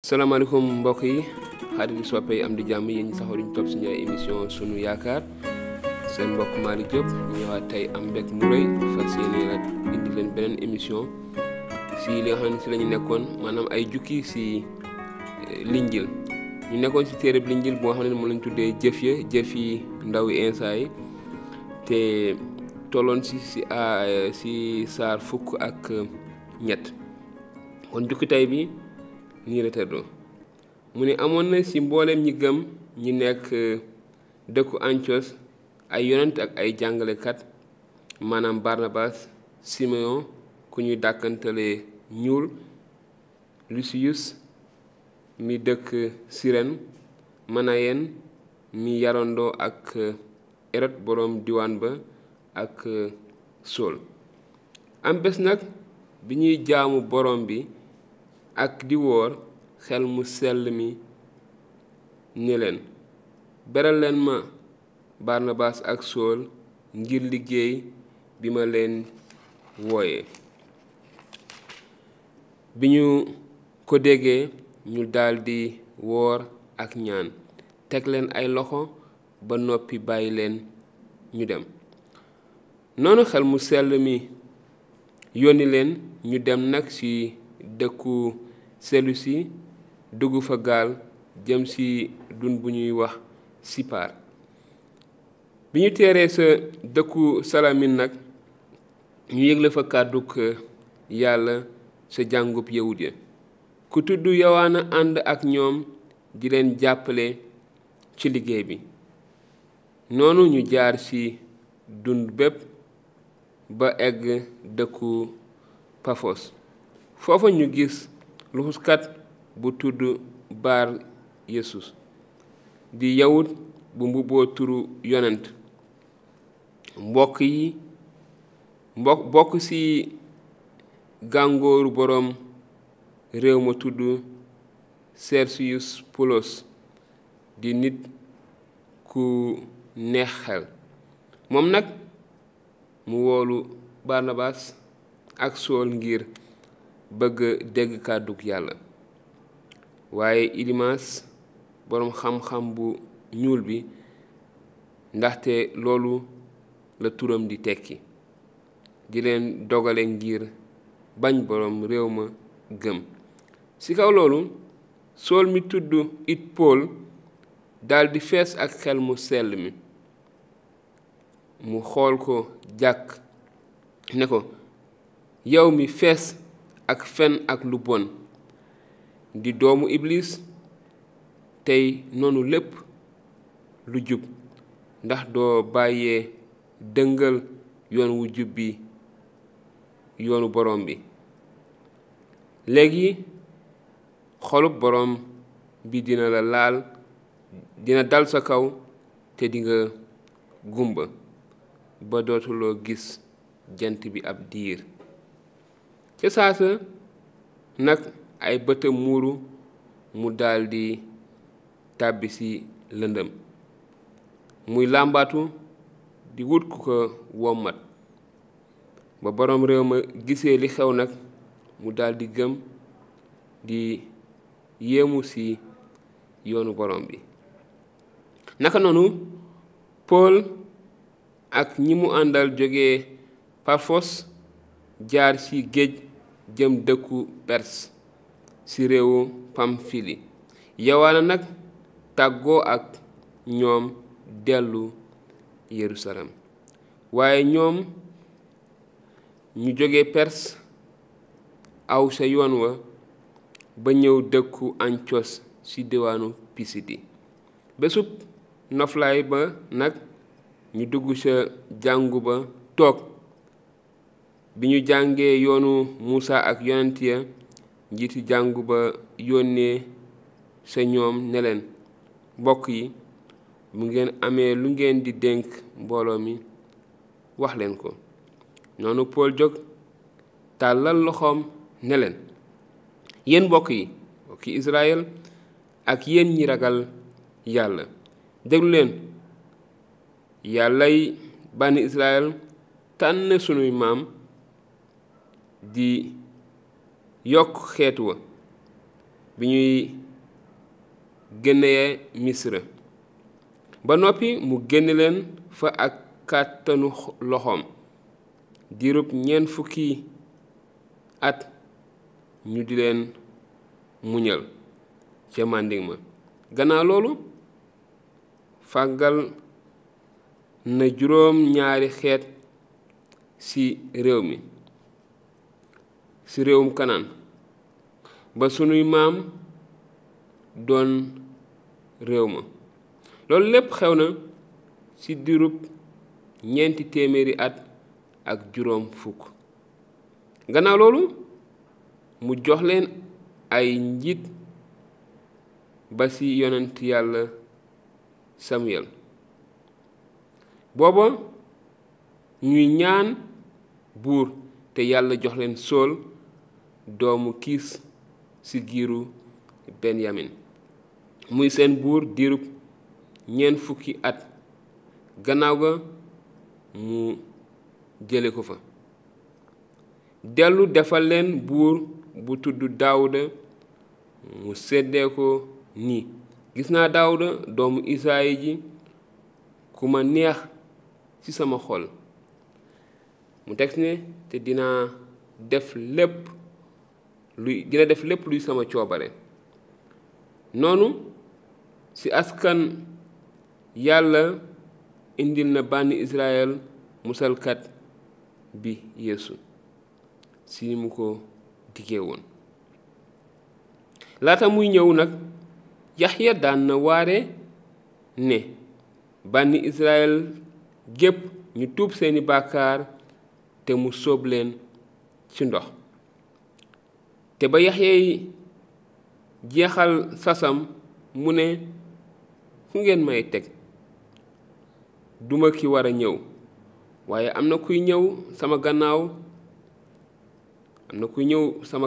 salaamaaleykum mbokk yi xarit soppe yi am di jàmm yéen ñi saxoo duñu topp suñu ay émission sunu yaakaar seen mbokk Malick Diop ñu ñëwaat tey am mbég mu rëy fas yéene la indi leen beneen émission si li nga xam ne si la ñu nekkoon maanaam ay jukki si linjil ñu nekkoon si téereb linjil boo xam ne moom lañ tuddee jëf yi ndaw yi Insa yi te tolloon si saar fukk ak ñett kon jukki tey bi nii la tëddoo mu ne amoon na ci mbooleem ñi gëm ñi nekk dëkku Antiyos ay yonent ak ay jàngalekat maanaam Barnabas Simeon ku ñuy dàkkantale ñuul Lucius mi dëkk Sirène Manayen mi yarandoo ak Hérode boroom diwaan ba ak Sol am bés nag bi ñuy jaamu borom bi ak di woor xel mu sell mi ni leen beral leen ma Barnabas ak Sool ngir liggéey bi ma leen wooye bi ñu ko déggee ñu daldi woor ak ñaan teg leen ay loxo ba noppi bàyyi leen ñu dem noonu xel mu sell mi yónni leen ñu dem nag ci dëkku Selusi dugg fa gaal jëm ci dun bu ñuy wax Sipaar bi ñu teeree sa dëkku Salamin nag ñu yëgle fa kàdduk yàlla sa jàngub yawut ya ku tudd Yowaana ànd ak ñoom di leen jàppale ci liggéey bi noonu ñu jaar ci dun bépp ba egg dëkku Pafos foofa ñu gis luxuskat bu tudd Bar Yesus di yawut bu mbubboo turu yonent bokk ci gàngooru boroom réew ma tudd Sergius Poulos di nit ku neex xel moom nag mu woolu Barnabas ak Sool ngir bëgg dégg kàddug yàlla waaye Ilimas boroom xam-xam bu ñuul bi ndaxte loolu la turam di tekki di leen dogale ngir bañ boroom réew ma gëm ci kaw loolu Sool mi tudd it Pool daldi fees ak xel mu sell mi mu xool ko jàkk ne ko yow mi fees ak fen ak lu bon di doomu Iblis tey noonu lépp lu jub ndax doo bàyyee dëngal yoon wu jub bi yoonu borom bi léegi xolub borom bi dina la laal dina dal sa kaw te dinga gumba ba dootuloo gis jant bi ab diir ca saasa nag ay bëtam muuru mu daldi tàbbi ci lëndëm muy làmbaatu di wut ku ko wommat ba boroom réew ma gisee li xew nag mu daldi gëm di yéemu ci yoonu borom bi naka noonu Pool ak ñi mu àndal jóge Pafos jaar ci géej jëm dëkku Pers ci réewu Pamfili Yowaana nag tàggoo ak ñoom dellu Yerusalem waaye ñoom ñu jóge Pers aw sa yoon wa ba ñëw dëkku Antiyos ci diwaanu Pisidi bésub noflaay ba nag ñu dugg sa jàngu ba toog bi ñu jàngee yoonu Muusa ak yonent ya njiiti jàngu ba yónnee sa ñoom ne leen mbokk yi mu ngeen amee lu ngeen di dénk mbooloo mi wax leen ko noonu Pool jóg tàllal loxoom ne leen yéen mbokki Israël ak yéen ñi ragal yàlla déglu leen yàllay bànni Israël tànn sunuy maam di yokk xeetu wa bi ñuy génnee Misra ba noppi mu génne leen fa ak kàttanu loxoom diirub 40 at ñu di leen muñal ca màndiŋ ma. gannaaw loolu fàggal na juróom-ñaari xeet ci réew mi, ci réewum Kanaan, ba sunuy maam doon réew ma. loolu lépp xew na ci diirub 400 at ak juróom fukk. gannaaw loolu mu jox leen ay njiit ba ci yonent yàlla Samuel. booba ñuy ñaan buur te yàlla jox leen Sool doomu Kiis ci giiru Benyamin muy seen buur diirub 40 at. gannaaw ga mu jële ko fa dellu defal leen buur bu tudd Daawuda. mu seddee ko nii: gis naa Daawuda doomu Isaayi ji ku ma neex ci sama xol. mu teg ne te dina def lépp luy sama coobare. noonu ci askan yàlla indil na bànni Israël musalkat bi Yeesu ci ni mu ko diggee woon. laata muy ñëw nag Yaxya daan na waare ne bànni Israël gépp ñu tuub seeni bàkkaar te mu sóob leen ci ndox. te ba Yaxya jeexal sasam mu ne fu ngeen may teg, duma ki war a ñëw, waaye am na kuy ñëw sama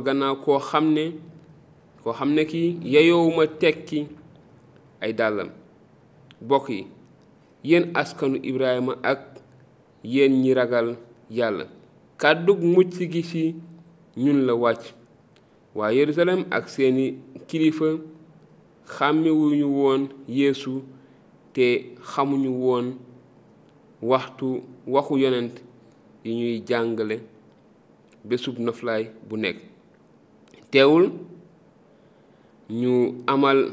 gannaaw koo xam ne ki yeyoowuma tekki ay dàllam. bokk yi, yéen askanu Ibrahima ak yéen ñi ragal yàlla, kàddug mucc gi ci ñun la wàcc. waa Yerusalem ak seeni kilifa xàmmewuñu woon Yeesu te xamuñu woon waxu yonent yi ñuy jàngale bésub noflaay bu nekk. teewul ñu amal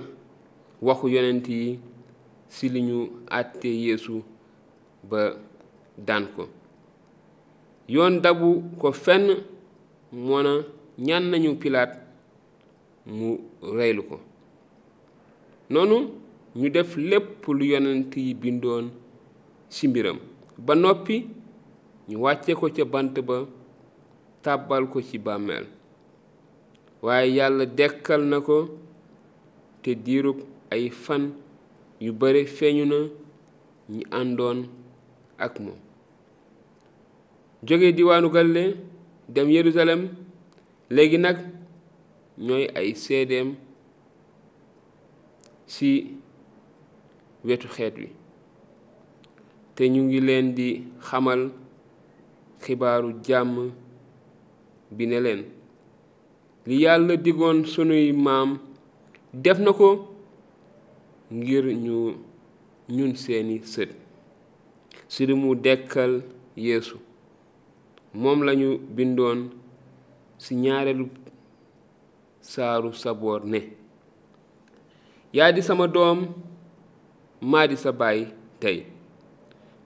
waxu yonent yi ci li ñu àtte Yeesu ba daan ko. yoon dabu ko fenn moona ñaan nañu Pilaat mu reylu ko. noonu ñu def lépp lu yonent yi bindoon ci mbiram. ba noppi ñu wàcce ko ca bant ba tàbbal ko ci bàmmeel. waaye yàlla dekkal na ko te diirub ay fan yu bare feeñu na ñi àndoon ak moom. jóge diwaanu Galile dem Yerusalem léegi nag ñooy ay seedeem ci wetu xeet wi, te ñu ngi leen di xamal xibaaru jàmm bi ne leen li yàlla digoon sunuy maam def na ko ngir ñun seeni sët, ci li mu dekkal Yeesu. moom lañu bindoon ci ñaareelu saaru Saboor ne: yaa di sama doom, maa di sa baay tey.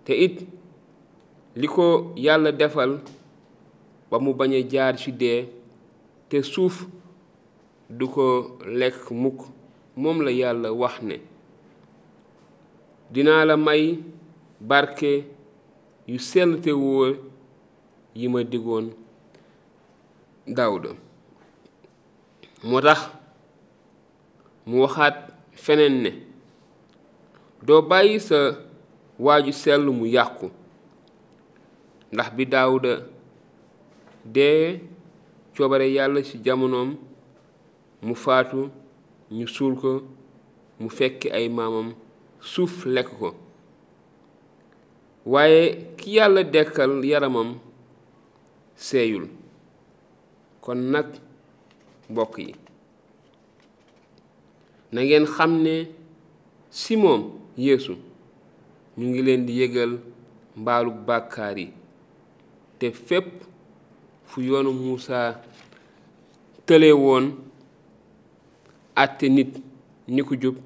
te it li ko yàlla defal ba mu bañ a jaar ci dee te suuf du ko lekk mukk, moom la yàlla wax ne: dinaa la may barke yu sell te wóor yi ma digoon Daawuda. moo tax mu waxaat feneen ne: doo bàyyi sa waaju sell mu yàqu. ndax bi Daawuda dee coobare yàlla ci jamonoom mu faatu, ñu suul ko, mu fekki ay maamam suuf lekk ko. waaye ki yàlla dekkal yaramam seeyul. kon nag mbokk yi, na ngeen xam ne si moom Yeesu ñu ngi leen di yëgal mbaalu bàkkaar yi te fépp fu yoonu Muusaa tële woon àtte nit ni ku jub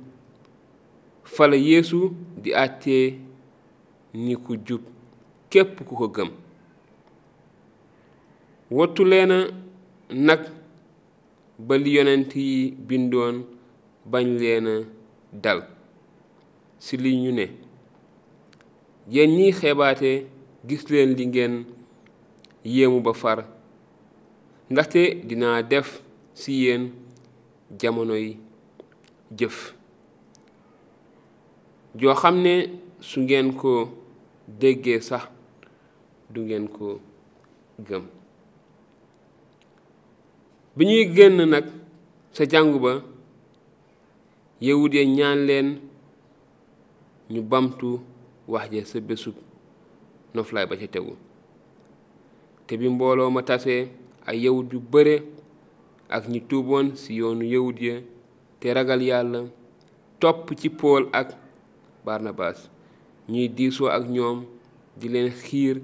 fala Yeesu di àtte ni ku jub képp ku ko gëm. wattu leena nag ba li yonent yi bindoon bañ leena dal si li ñu ne yéen ñiy xeebaate gis leen li ngeen yéemu ba far ndaxte dinaa def si yéen jamonoy jëf joo xam ne su ngeen ko déggee sax du ngeen ko gëm. bi ñuy génn nag sa jàngu ba yawut ya ñaan leen ñu bamtu wax ja sa bésub noflaay ba ca tegu te bi mbooloo ma tasee ay yawut yu bare ak ñi tuuboon ci yoonu yawut ya te ragal yàlla topp ci Pool ak Barnabaas ñuy diisoo ak ñoom di leen xiir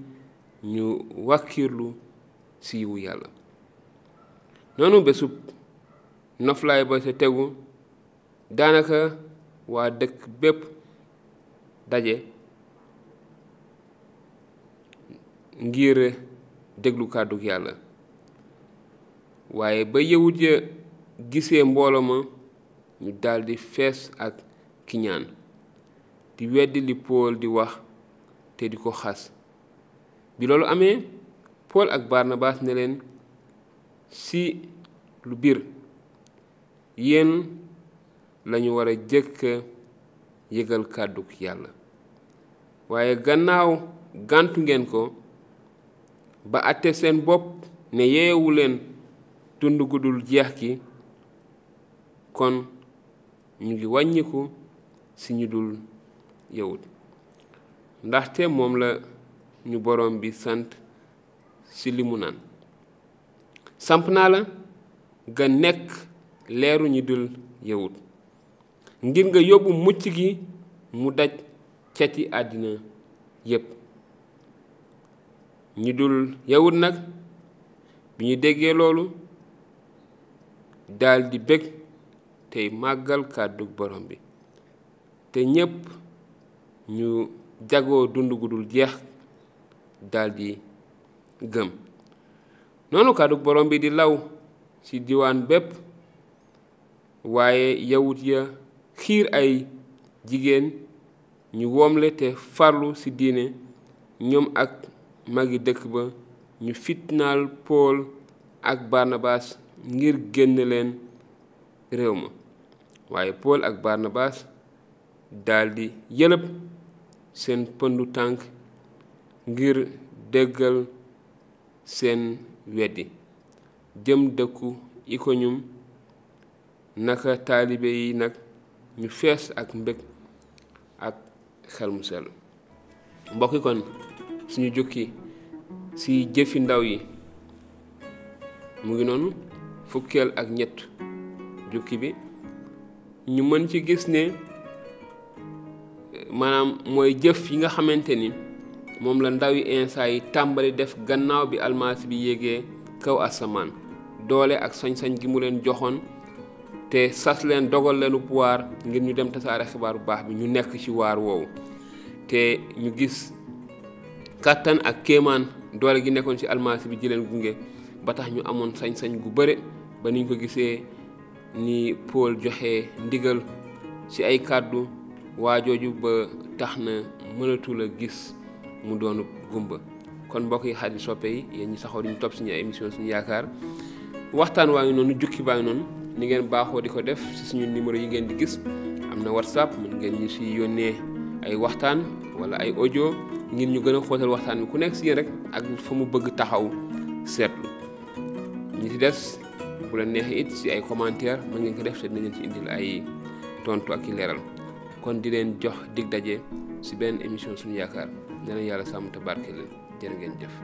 ñu wàkkirlu ci yiwu yàlla. noonu bésub noflaay ba ca tegu daanaka waa dëkk bépp daje ngir déglu kàddu yàlla waaye ba yawut ya gisee mbooloo ma ñu daldi fees ak kiñaan di weddi li Pool di wax te di ko xas. bi loolu amee Pool ak Barnabaas ne leen si lu biir yéen lañu war a jëkk yëgal kàddu yàlla waaye gannaaw gàntu ngeen ko ba àtte seen bopp ne yeewu leen dund gu dul jeex ki kon ñu ngi wàññiku si ñu dul yawut ndaxte moom la ñu borom bi sant si li mu naan samp naa la nga nekk leeru ñi dul yawut ngir nga yóbbu mucc gi mu daj cati àddina yépp. ñi dul yawut nag bi ñu déggee loolu daldi bég tey màggal kàddu borom bi te ñépp ñu jagoo dund gu dul jeex daldi gëm. noonu kàddu borom bi di law ci diwaan bépp waaye yawut ya xiir ay jigéen ñu woomle te farlu ci diine ñoom ak magi dëkk ba ñu fitnaal Pool ak Barnabaas ngir génn leen réew ma waaye Pool ak Barnabaas daldi yëlëb seen pëndu tànk ngir déggal seen weddi jëm dëkku Ikoniyum. naka taalibe yi nag ñu fees ak mbég ak xel mu sell. mbokki kon suñu jukki ci jëfi ndaw yi mu ngi noonu fukkeel ak ñett jukki bi ñu mën ci gis ne maanaam mooy jëf yi nga xamante ni moom la ndaw yi Iisaa yi tàmbali def gannaaw bi almasi bi yéegee kaw asamaan doole ak sañ-sañ gi mu leen joxoon te sas leen dogal leenu pouvoir ngir ñu dem tasaare xibaar bu baax bi ñu nekk ci waar woowu te ñu gis kàttan ak kéemaan doole gi nekkoon ci almasi bi ji leen gunge ba tax ñu amoon sañ-sañ gu bare ba niñ ko gisee ni Pool joxe ndigal ci ay kàddu waajooju ba tax na mënatul a gis mu doonu gumba. kon mbokk yi xarit soppe yi yéen ñi saxoo ñu topp suñu émission suñu yaakaar waxtaan waa ngi noonu jukki baa ngi noonu ni ngeen baaxoo di ko def ci suñu numéro yi ngeen di gis am na WhatsApp mën ngeen ñu ci yónnee ay waxtaan wala ay audio ngir ñu gën a xóotal waxtaan bi ku nekk ci yéen rek ak fa mu bëgg taxaw seetlu ñi ci des bu la neexee it ci ay commentaire mën ngeen ko def te dinañ ci indil ay tontu ak i leeral kon di leen jox dig daje ci benn émission suñu yaakaar nee na yàlla sàmm te barke leen jërë ngeen jëf.